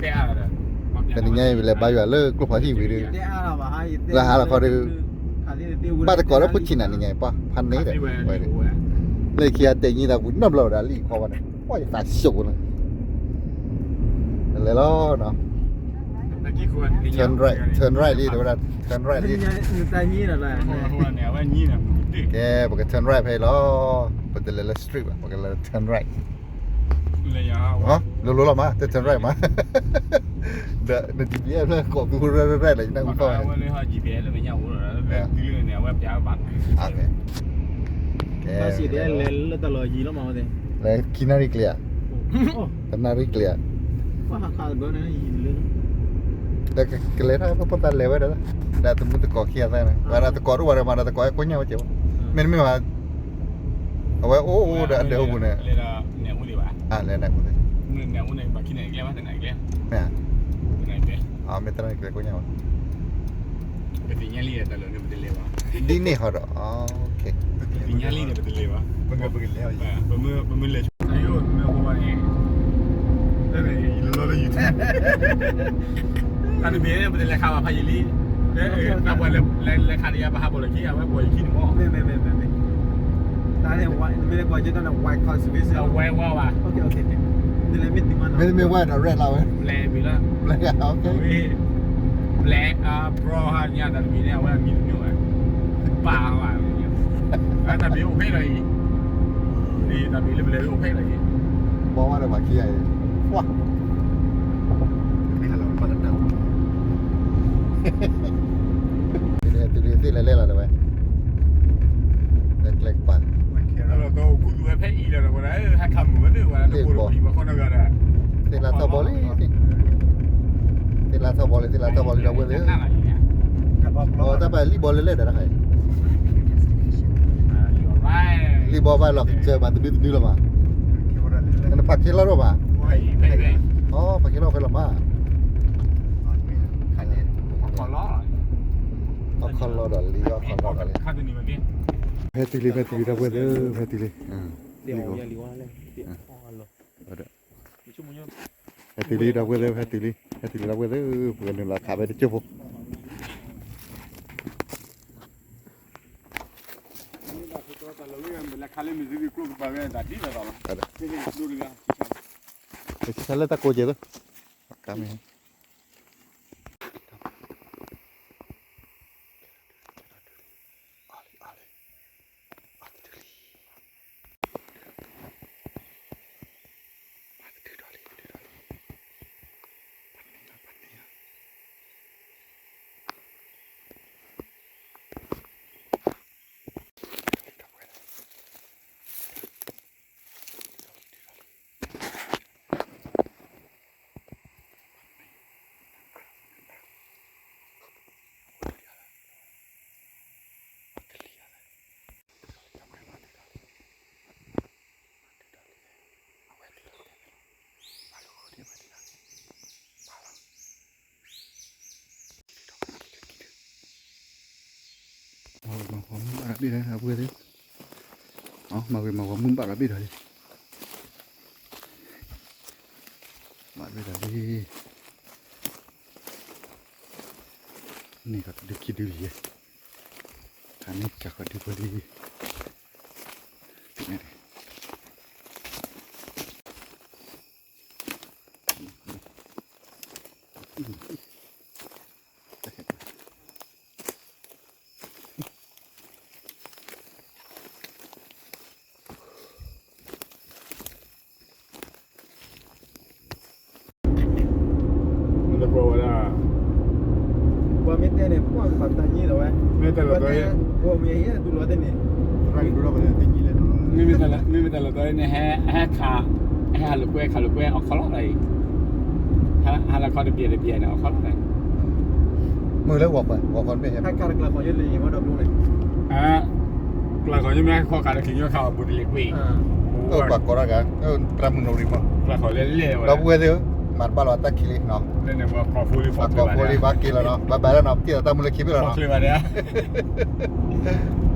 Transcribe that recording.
တနံၤညါအံၤ ပလဲၤဘါယွၤလၢကျိဖးဟံၣ်ဝံၤဒီး လၢဟါလီၤခီဒီး ဘၣ်တကိးလၢဖိဆံးနၤနံၤညါအံၤ ပှၤဖးန့ၣ်ဒီး လၢခံဂၤတဲညံသးပူၤနီတဘျီဝဲဒၣ်လံခီဘၣ်န့ၣ် ပှၤယသးစူၤလီၤ လဲၤလီၤနီၤ turn right turn right လံ တဲဝဲဒၣ် turn right လံ ကဲ ပက turn right ဖဲအံၤလီၤ ပတလဲၤလၢ street ဘၣ် ပကလဲၤ turn right လိၤလိၤလီၤမး တ turn right မး ဒီးန G P S လၢကိးသူရဲရဲလဲၣ် ယနၢ်ဟူသီၣ်ဝဲ လၢခံနၣ်ရံၣ်ကျဲဧါ တနၣ်ရံၣ်ကျဲဧါ ဒီးကလဲၤထီၣ် ပပတၢ်လဲၤဝဲဒီး ဒီးသမုၢ်သကိးခံဂၤသၢန့ၣ် ဝဲဒၣ်သကိးတအိၣ်ဘၣ်ဒီးမး ဒီးသကိးအဲၣ်ကိညၣ်ဝဲကဲးဘၣ် မ့တမ့ၢ်ဘၣ် အဝဲအိၣ်အိၣ်ဒီးအဒၢးအိၣ်ပူၤန့ၣ် လဲၤန့ၣ် မ့ၢ် မ့ၢ်တနၣ်ရံၣ်ကျဲကိညၣ်ဘၣ် ဒ်န့ၣ်ဟီဒီး တၢ်တဘ့ၣ်န့ၣ် ပတလဲၤခးဘၣ်ဖးယံာ်လံ တၢ်တဘ့ၣ်န့ၣ် ပတလဲၤခးဘၣ်ဖးယံာ်လံ လၢတၢ်ပှၤလဲၤခးဒီးယၤ ပဟးပိာ်လီၤခံ အဝဲပိာ်ယခံန့ၣ်မ့ၢ် မ့ၢ်မ့ၢ်ဝဲဒီး red လီၤဝဲ black မ့ၢ်လီၤ black ဟါညါတၢ်တဘ့ၣ်န့ၣ် အဝဲအမံၤတမ့ၢ်ဝဲ ဘၣ်ဝဲ တၢ်ဘ့ၣ်အိၣ်ဖဲလီၤအံၤ တၢ်ဘ့ၣ်လၢပလဲၤအိၣ်ဖဲလီၤအံၤ ဘီဝဲဒီးပှၤခံဂၤအံၤ ပှၤ တုၤလၢသ့ၣ်လဲၤလဲၣ်လီၤတဲဝဲ လဲၤကျဲကပၤ လီၤတီအိၣ်ခူသူၣ်ဝဲဖဲအံၤလီၤဒီးဝဲဒၣ် ဟဲခးမုာ်ဝဲသ့ၣ်ဝဲဒၣ် တဘိဒီးပှၤဘံၣ်ပှၤခီနီၢ်ဂၤဒီး သ့ၣ်လါထီၣ်ဘီလံ သ့ၣ်လါထီၣ်ဘီလံ သ့ၣ်လါထီၣ်ဘီလံဒီပုၢ်ဝဲၢ်သ့ၣ်ဧၢ အတၢ်ပာ်လံၣ်ဘီလၢလဲၣ်ဒီးတခါအံၤ လံၣ်ဘီဘၣ်လီၤကစၢၢ်မးတနွံတနွံလီၤမး နဖးခ့လီၤဒိၣ်မး အိ ဖးခ့လီၤဖဲလီၤမး အခီလီၤဒီးလံ အခီလီၤဒီးလံ ဖဲတုၤလံ ဖဲတုၤလံ ဒီပုၢ်ဝဲၢ်သ့ၣ်ဧၢ ဖဲတုၤလံ လံၣ်ဘီ ဖဲတုၤလံ ဒီပုၢ်ဝဲၢ်သ့ၣ် ဖဲတုၤလံ ဖဲတုၤလံ ဒီပုၢ်ဝဲၢ်သ့ၣ်ဧၢ ပကနုာ်လီၤခးဖဲတကၠိၢ်ဖိ ဆံဆါလၢတၢ်ကိးကဲသိး ကါမ့ၢ် မၤဝဲမၤဝဲမုၢ်ဘၣ်တဘ့ၣ်ဒီး အပုၢ်ဝဲၢ်သ့ၣ်, မၤဝဲမၤဝဲမုၢ်ဘၣ်တဘ့ၣ်ဒီးလံ, ဘၣ်တဘ့ၣ်ဒီးလံ, န့ၣ်ကဒုခံဒုလံ, ခါန့ၣ်ကဒုဖိလံ, န့ၣ် လၢပှၤဝဲဒၣ်, ပှၤမ့ၢ်တဲန့ၣ် ပှၤပာ်တၢ်ညံလီၤဝဲ, မ့ၢ်တၢ်လီၤတီ, ပှၤမ့ၢ်ဟဲတူၢ်လီၤတဲန့ၣ်, မ့မ့ၢ်တၢ်လီၤတီန့ၣ် ဟဲခး, ဟဲဟးလိာ်ကွဲ ခးလိာ်ကွဲ အခီလီၤလီၤအံၤ, ဟးလီၤခီတဘျဲၣ်တဘျဲၣ်န့ၣ် အခီလီၤလီၤ, မုၢ်လၢဂီၤခွဲး ဂီၤခွဲးမ့ၢ်ဟဲ, ဟဲခးတကျါဃီၤယဲလံ မ့ၢ်ဒီးဘျိန့ၣ် ကျါဃီၤယဲမ့ၢ်ဟဲခီခးတချံးညီခးအဘူးတလ့ၤကွံာ်, ပှၤကိးတၢ်ဂၤ, ပြၢမုၢ်နရံမး, ကျါဃီၤလဲၣ်လဲၣ်ဝဲ ဒီပုၢ်ဝဲၢ်သ့ၣ်ဧၢ, မၤတဘၣ်လီၤတၢ်ခံလံနီၤ, ကိးဖိလံ ဘၣ်က့ၤလီၤနီၤ, ဘၣ်ဘၣ်လၢနီၤ ပတံၢ်လီၤတၢ်မုၢ်လၢခံဘ့ၣ်လီၤနီၤ, ပှၤ